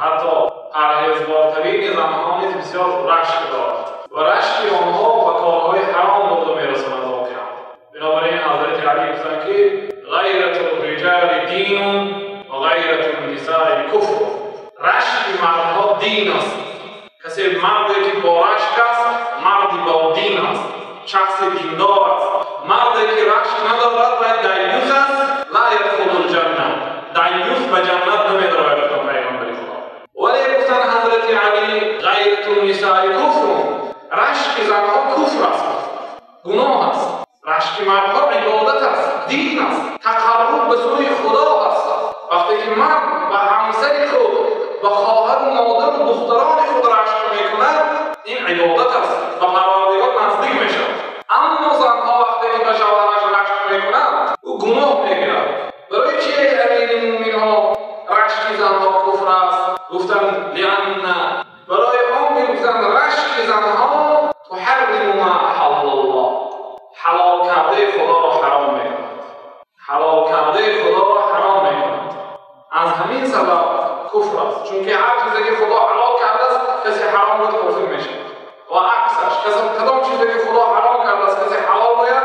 Ҳатто парҳезгортарини занҳо низ бисёр рашк дорад ва рашки онҳо ба корҳои ҳаром бурда мерасонад воқеан. Бинобар ин Ҳазрати Алӣ гуфтанд, ки ғайрату риҷоли динун ва ғайрату нисои куфр. Рашки мардҳо дин аст. Касе марде ки бо рашк аст, марди бо дин аст, шахси диндор аст. Марде ки рашк надорад ва дайюс аст, ла ядхулул ҷанна, дайюс ба ҷаннат намедарояд, гуфтанд Пайғамбари Худо. Вале гуфтанд Ҳазрати Алӣ ғайрату нисои куфр, рашки занҳо куфр аст, гуноҳ аст. Рашки мардҳо ибодат аст, дин аст, тақарруб ба сӯи Худо аст. Вақте ки мард ба ҳамсари худ, ба хоҳару модару духтарони худ рашк мекунад, ин ибодат аст, ба Парвардигор наздик мешавад. Аммо занҳо вақте ки ба шавҳараш рашк мекунанд, ӯ гуноҳ мегирад. Барои чи, эй амири мӯъминҳо, рашки занҳо куфр аст? Гуфтанд лианна, барои он ки гуфтанд рашки занҳо туҳарриму ма аҳаллаллоҳ, ҳалол кардаи Худоро ҳаром мекунад, ҳалол кардаи Худоро ҳаром мекунад. Аз ҳамин сабаб куфр аст, чунки ҳар чизе ки Худо ҳалол кардааст, касе ҳаром буд, кофир мешавад. Ва аксаш, кадом чизе ки Худо ҳаром кардааст, касе ҳалол бояд.